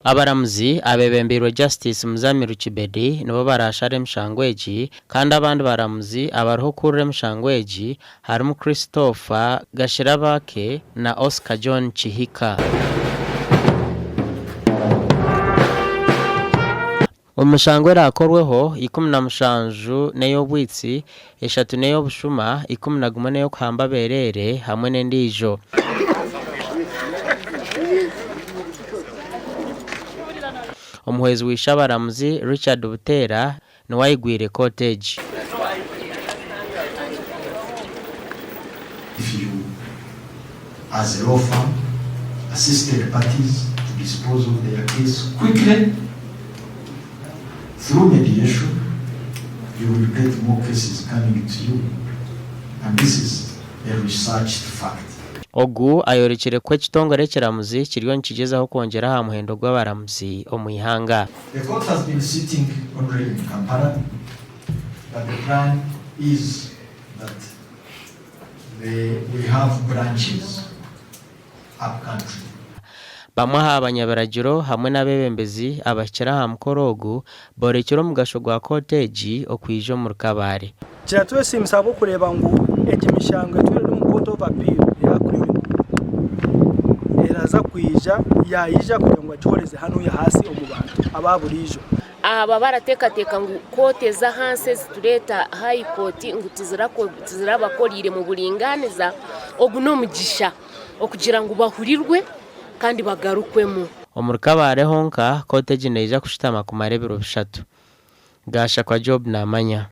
Abaramuzi abeebembeirwe Justice Muzamiru Kibedi nibo baraashare emishango egi kandi abandi baramuzi abariho kuhurira emishango egi harimu Christopher Gashirabake na Oscar John Kihika. Omu mishango eraakorweho, 17 n'ey'obwitsi, eshatu n'ey'obushuma, 11 n'ey'okuhamba abeereere hamwe n'endiijo. Omuhwezi wa Ishabaramuzi, Richard Buteera niwe ayigwire kooti egi. If you as a law firm assisted parties to dispose of their case quickly through mediation, you will get more cases coming to you and this is a researched fact. Ogu ayorekire ku ekitongore ekiramuzi kiriyo nikigyezaho kwongyera aha muhendo gw'abaramuzi omu ihanga. The court has been sitting only in Kampala but the plan is that the we have branches up country. Bamwe aha banyabiragiro hamwe n'abeebembezi abahikire aha mukoro ogu boorekire omugasho gwa kooti egi okwija omuri Kabale. Kiratwesiimisa ahabw'okureeba ngu egi mishango etwire eri omu Court of Appeal eya Criminal eraza kwija yaija kugira ngu bagihoreze hanuya ahansi omu bantu aba buriijo. Aba barateekateeka ngu kooti ez'ahansi ezitureeta High Court ngu tizirabakoriire mu buringaaniza, ogu n'omugisha okugira ngu bahurirwe kandi bagarukwemu. Omuri Kabale honka, kooti egi neija kushutama kumara ebiro bishatu. Gashakwa Job namanya.